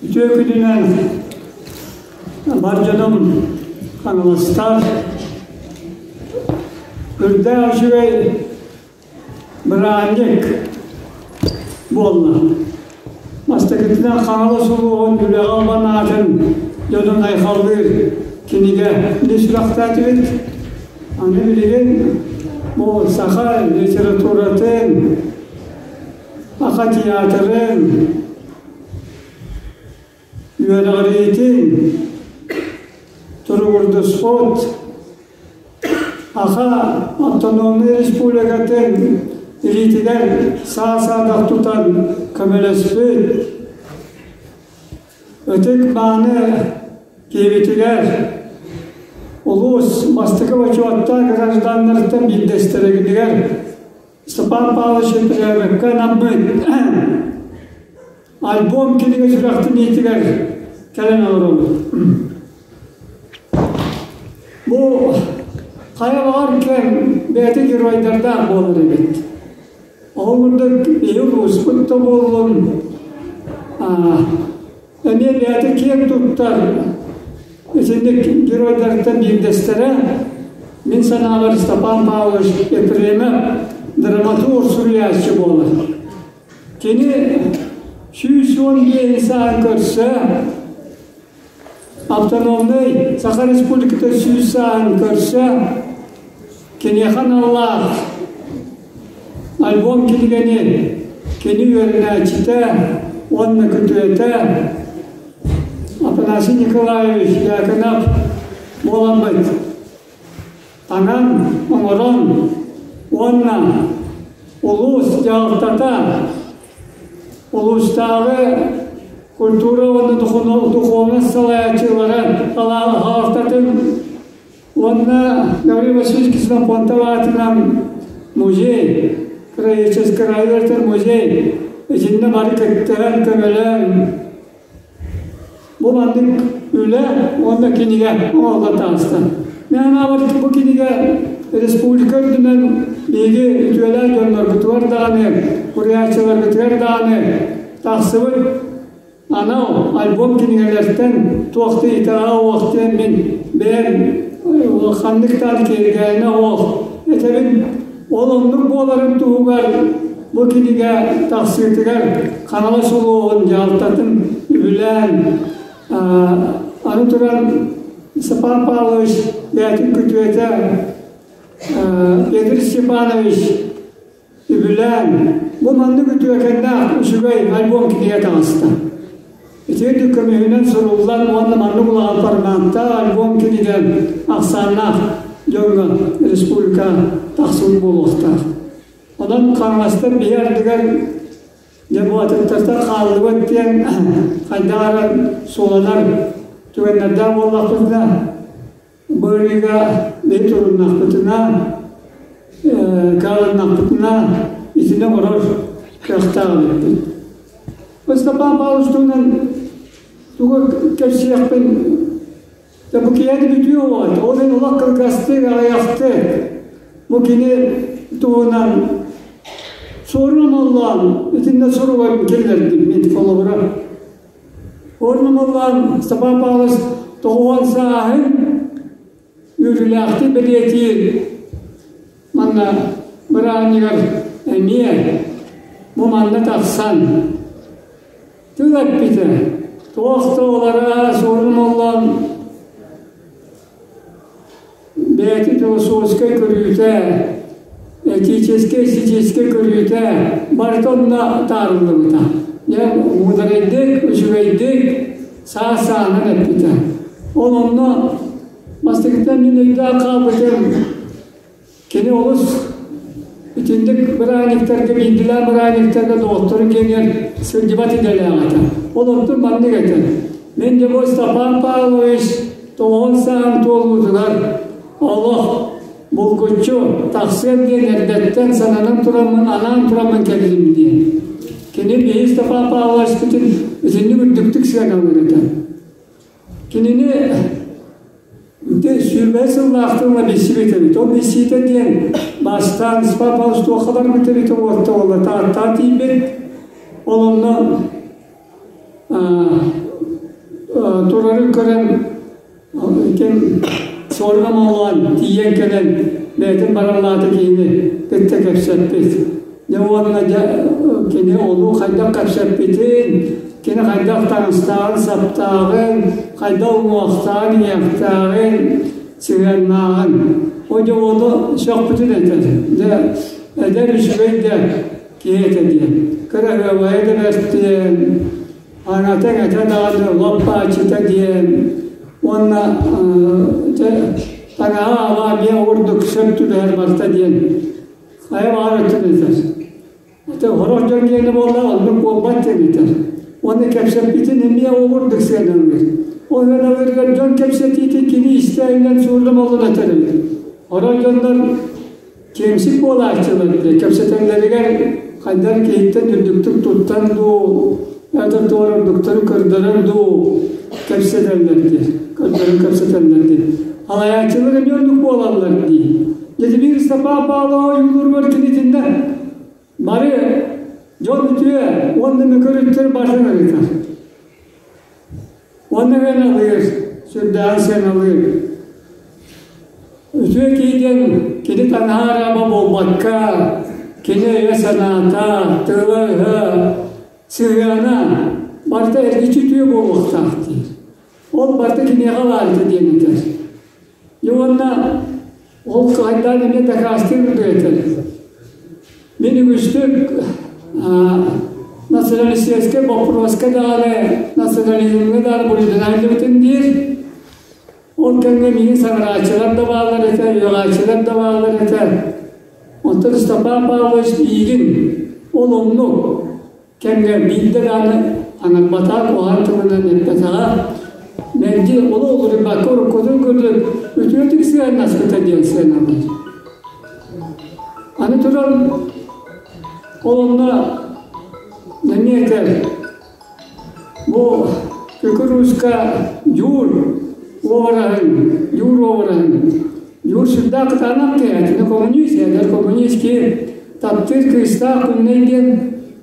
Үтүө күнүнэн бар дьонум Хаҥаластар үрдээх үчүгэй бырааһынньык буолла. Бастакытынан Хаҥалас улууһун үлэҕэ албан аатын дьонун айхаллыыр кинигэ сүрэхтээтибит. Аны билигин бу саха литературатын, саха театрын, үөрэҕириитин туругурдуспут Аха автономнай республикатын илиитигэр саа-саадах тутан көмөлөспүт ытык мааны киһибитигэр улуус бастакы бочуоттаах гражданнарыттан биирдэстэригэр Степан Павлович Ефремовка анаммыт альбом кинигэ сүрэхтэниитигэр кэлэн олоробут. Бу хайа баҕар кэм бэйэтэ геройдардаах буолар эбит. Ол курдук биһи улууспут да буоллун, эмиэ бэйэтэ киэн туттар итинник геройдартан биирдэстэрэ мин санаабар Степан Павлович Ефремов драматург суруйааччы буолар. Кини 115 сааһын көрсө Автономнай Саха Республиката 100 сааһын көрсө киниэхэ аналлаах альбом кинигэни кини үөрэнээччитэ уонна күтүөтэ Афанасий Николаевич Дьяконов буоламмыт таҥан, оҥорон уонна улуус дьаһалтата улуустааҕы культура уонна духовность салайааччылара салалтатын уонна Гаврил Васильевич Ксенофонтов аатынан музей, краеведческий краеведческий музей итиннэ бары кыттыһан көмөлөөн бу маннык үлэ уонна кинигэ оҥоһуллан таҕыста. Мин анаабар бу кинигэ республика үрдүнэн биһиги үтүөлээх дьоннорбутугар даҕаны, суруйааччыларбытыгар даҕаны тахсыбыт анал альбом кинигэлэртэн туох да итэҕэһэ уох диэн мин бэйэм ханнык даҕаны киэргээһинэ уох этэбин. Ол оннук буоларын туһугар бу кинигэ тахсыытыгар Хаҥалас улууһун дьаһалтатын үбүлээн аны туран Степан Павлович бэйэтин күтүөтэ Петр Степанович үбүлээн бу маннык үтүөкэннээх үчүгэй альбом кинигэ таҕыста. Итиэннэ көмүһүнэн суруллан уонна маннык улахан форматтаах альбом кинигэ ахсааннаах дьоҥҥо республика тахсыбыт буолуохтаах. Онон хаҥаластар биһи ардыгар дьэ бу атыттартан хааллыбыт диэн хайдах эрэ суланар түгэннэрдээх буоллахпытына бу ырыыга биһи туруннахпытына каалыннахпытына итини оҥорор кыахтаах эбиппит. Степан Павлович туһунан тугу кэпсиэхпин дьэ бу киһи бүтүө уот, ол иһин олох кылгастык, аҕыйахтык бу кини туһунан суорун омоллоон итиннэ суругар киллэрдим мин холобура. Орун омоллоон Степан Павлович 90 сааһын үөрүүлээхтик бэлиэтиир манна бырааһынньыгар эмиэ бу манна тахсан тыл эппитэ туох да улара суорун омоллоон бэйэтин философскай көрүүтэ, этическэй, эстетическэй көрүүтэ барыта онно таарыллыбыта. Дьэ, муударайдык, үчүгэйдик саас-сааһынан эппитэ. Ол онно бастакыттан мин өйдөөн хаалбытым Кини олус итинник бырааһынньыктарга, биирдиилээн бырааһынньыктарга доҕотторун киэнигэр сылдьыбат идэлээх этэ. Ол онтун маннык этэ. Мин дьэ Степан Павлович 90 сааһын туолуутугар олох булгуччу тахсыам диэн эрдэттэн сананан тураммын, анаан тураммын кэллим диэн. Кини биһи Степан Павловичпытын итинник үрдүктүк сыаналыыр этэ. Кинини ити 20 сыллаахтан билсибит эбит. Ол билсиитэ диэн бастаан Степан Павлович туохха барбыт эбит уотта уола Тааттаҕа тиийбит. Ол онно турарын көрөн ким суоруна моолоон тиийэн кэлэн бэйэтин бараллаата киһини кытта кэпсэппит. Дьэ уонна дьэ кини ону хайдах кэпсэппитин, кини хайдах таҥастааҕын-саптааҕын, хайдах уҥуохтааҕын, иҥиэхтээҕин, сыһыаннааҕын. Ол дьэ ону сөхпүтүн этэр. Дьэ эдэр үчүгэй да киһи этэ диэн. Кыраһыабайа да бэрт диэн, аҥата-иҥэтэ даҕаны лоп-бааччыта диэн уонна дьэ таҥаһа аҕа эмиэ ордук сөп түбэһэр барыта диэн хайа баҕар өттүн этэр. Ити сорох дьон диэни буолла оннук буолбат диэн этэр. Уонна кэпсэппитин эмиэ ол курдук сыаналыыр. Ол сыаналыырыгар дьон кэпсэтиитин кини истээҥинэн суурдум олун этэр эбит. Сорох дьоннор киэмсик буолааччылар дии кэпсэтэллэригэр хайдах киһиттэн үрдүктүк туттан дуу, эбэтэр туора ордуктарын көрдөрөн дуу кэпсэтэллэр дии, көрдөрөн кэпсэтэллэр дии. Алайааччылар эмиэ оннук буолаллар дии. Дьэ Сапа Павлова ойуулууругар кинитиннэ бары дьон үтүө уонна мөкөр үттэр башын ырытар. Уонна сыаналыыр, сүрдээҕин сыаналыыр. Үтүө киһи диэн кини таҥаһа араба буолбакка, кини өйө-санаата, тыла-өһө, сыһыана барыта эргиччи үтүө буолуохтаах диир. Ол барыта киниэхэ баар этэ диэн этэр. Дьэ уонна ол хайдаан эмиэ дакаастыыр курдук этэр. Мин үгүстүк националистическай боппуруоска даҕаны, национализмҥа даҕаны буруйданан диир. Ол кэмҥэ миигин саҥарааччылар да бааллар этэ, үөҕээччилэр да бааллар этэ. Оттон Степан Павлович миигин ол оннук кэмҥэ биирдэ даҕаны аҥарбатах куһаҕан тылынан эппэтэҕэ, мэлдьи ону уларыйбакка уруккутун курдук үтүөтүк сыһыаннаспыта диэн сыаналыыр. Аны туран ол онно эмиэ этэр, бу Күкүр Ууска Дьуур уобараһын, Дьуур уобараһын, Дьуур сүрдээх кытаанах киһи, кини коммунист, эдэр коммунист киһи таптыыр кыыстаах Күннэй диэн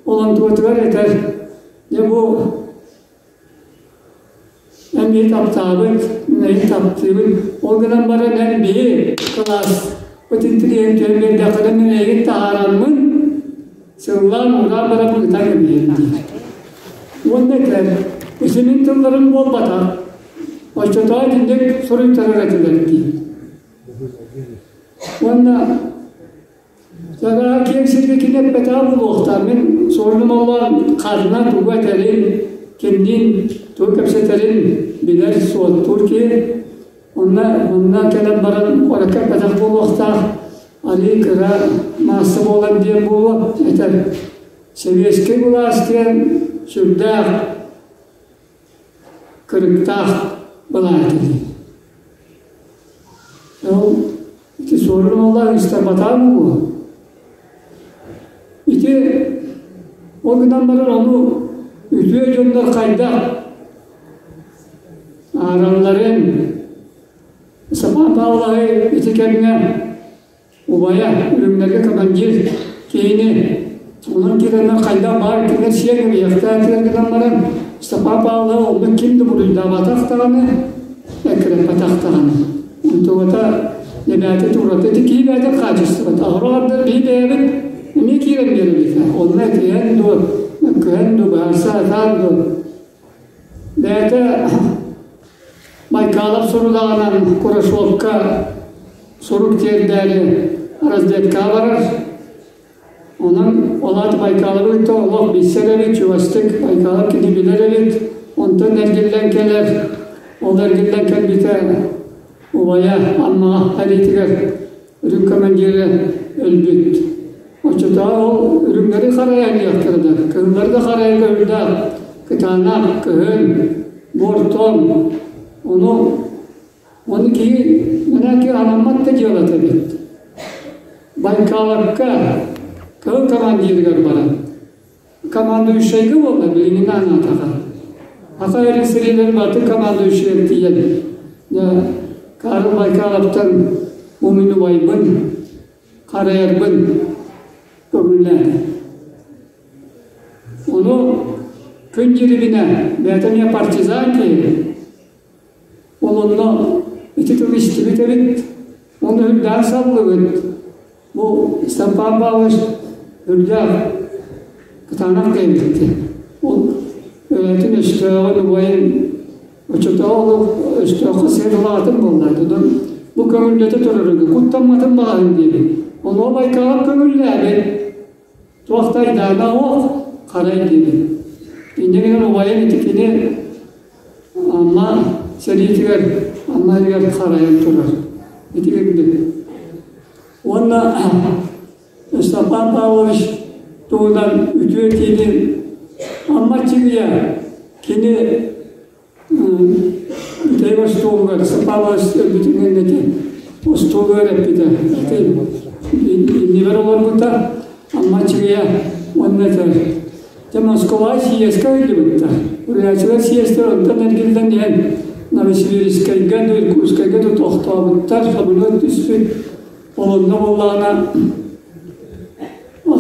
олонтуотугар этэр, дьэ бу эн биһи таптаабыт, мин эйигин таптыыбын, ол гынан баран эн биһи кылааспыт интириэһин түһэн биэрдэххинэ мин эйигин таһаараммын сыллаан угаан баран ытан кэбиһиэм диир. Уонна этэр, ити мин тылларым буолбатах, оччотооҕу итинник суруйтарар этилэр диир. Уонна Саҥа киэҥ сиргэ кини эппэтэҕэ буолуохтаах. Мин суорунум оллоон ханна тугу этэрин, кимниин тугу кэпсэтэрин билэр, суоттуур киһи. Онно, онно кэлэн баран куоракка эппэтэх буолуохтаах. Арыы кыра маасса буолан диэн буолуо этэр. Сэбиэскэй былаас диэн сүрдээх кырыктаах былаат этэ. Ол ити суорун оллоох истэрбатаҕа буолуо. Ити ол гынан баран ону үтүө дьоннор хайдах ааралларын Сапа Павловы ити кэмҥэ Убайа, үрүҥнэргэ командир киһини онон киирэннэр хайдах баар кинилэр сиэн эбийэхтээн кэлэн гынан баран Степан Павлова онно ким да буруйдаабатах даҕаны, эккирэппэтэх даҕаны. Онтугата эбээтэ туурата ити киһи бэйэтин хаачыстыбата. Оһоро биһи бэйэбит эмиэ киирэн биэрэбит. Онно этиһэн дуо, мөккүһэн дуо, быһаарса сатаан дуо. Бэйэтэ Байкалов сорудаҕынан Курашовка сурук тиэрдээри разведкаҕа барар. Онон ол аата Байкаловы кытта олох билсэр эбит, чугастык Байкалов кини билэр эбит. Онтон эргиллэн кэлэр. Ол эргиллэн кэлбитэ убайа Аммаҕа сэриитигэр үрүҥ командира өлбүт. Оччотооҕу ол үрүҥнэри харайан диэхтэрэ да, кыһыллары да харайарга үрдээх, кытаанах, кыһын, буортон, ону ону киһи мэнээки анаммат да дьыалата эбит. Байкаларга кыһыл командирыгар баран командующайга буолла билигин анаатаха. Аха эрин сириилэр баты командующайга тиийэн Карл Байкаловтан умун убайбын, харайарбын көҥүллээтэ. Ону күн дьирибинэ бэйэтэ эмиэ партизан киһи. Ол онно ити тылы истибит эбит. Оны үрдээх саллыбыт. Бу Степан Павлович үрдээх кытаанах кэлбитти. Ол өйөтүн өстөөҕүн убайын оччотооҕу өстөөххө сыһыылаатын буолла. Онон бу көҥүллэтэ турарыгы куттамматын баҕаһын диэбит. Онуо Байкалап көҥүллээбит. Туох да айдаана суох, харай диэбит. Инньэ гынан убайым ити кини Амма сэриитигэр Амма иһигэр харайан турар. Ити курдук. Уонна Степан Павлович туһунан үтүө этиини Амма Чигия кини Бүтэһик остуолугар Сапалас өлбүтүн кэнники остуолугар эппитэ. Иннибэр олорбута Амма Чигия уонна этэр. Дьэ Москва съезкэ ыйдыбыттар. Уруйааччылар съезтэр онтон эргиллэн иһэн Новосибирскайга, Иркутскайга да тохтообуттар, самолет түспүт. Ол онно буоллаҕына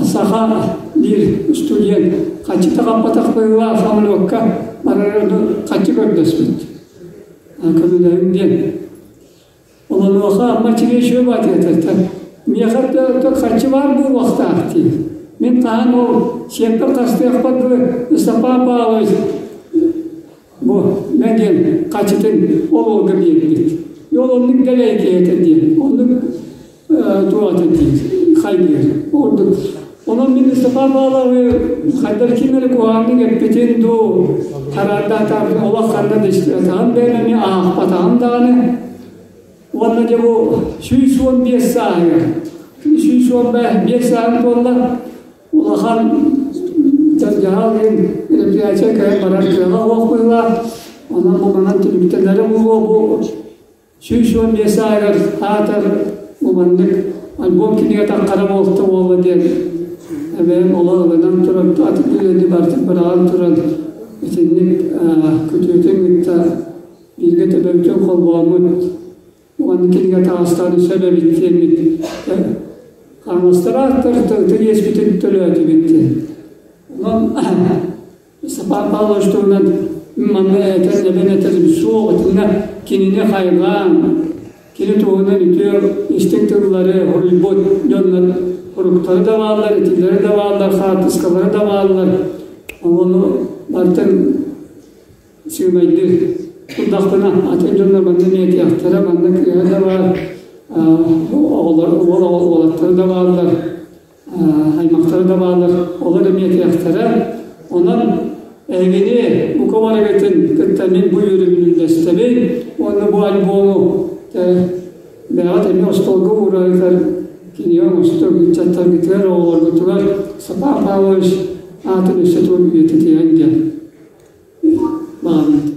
Саха биир студент хаччыта хаппатах быһыылаах самолекка барар хаччы көрдөспүт. Көмөлөһүҥ диэн. Олонуоха Амма Чириэчүө баатыгатартан миэхэ хаччы баар буолуохтаах дии. Мин хаһан ол сиэппэр хастыахпар дылы Ыстапаан Павлович Бу мэ диэн хачытын ол уолга биэрбит. Ол оннук дэлэй киһитэ диэн, оннук туоҕата диир, хайгыыр. Ордук. Онон мин Степан Павловы хайдах ким эрэ куһаҕаннык эппитин дуу, хараардаатаабын олох ханна да истибэтэҕим бэйэм эмиэ аахпатаҕым даҕаны. Уонна дьэ бу 115 сааһыгар, 115 сааһын туолла, Улахан дьаһал иһин мероприятие кэлэн барар кыаҕа суох быһыылаах. Онон бу манан түмүктэнэрэ буолуо бу 115 ааһыгар аатар бу маннык альбом кинигэ таххара буолта буолла диэн эбээм олох ылынан туран атын үлэни барытын быраҕан туран итинник күтүөтүн кытта бииргэ төбөбүтүн холбооммут Уонна кинигэ таҕыстаан сөп эбит диэммит хаҥастара аттар ытык иэспитин төлөөтүбүт диэн. Онон Степан Павлович туһунан манна этэр эбэн этэр суох итиннэ кинини хайҕаан кини туһунан үтүө истиҥ тыллары хоруйбут дьоннор суруктары да бааллар, этиилэри да бааллар, хаартыскалары да бааллар. Ону барытын сыымайдыыр. Турдахпына атын дьоннор манна эмиэ манна кыыһа да баар, оҕолор, уол уолаттара да бааллар, аймахтара да бааллар, олор эмиэ этиэхтэрэ. Онон эһигини бука барыгытын кытта мин бу үөрүүбүн үллэстэбин уонна бу альбому бэйэҕит эмиэ остуолга уурарыгар кинигэ оҥостуҥ, ыччаттаргытыгар, оҕолоргутугар Степан Павлович аатын өссө тугун үйэтитиэҥ диэн. Баҕарбын.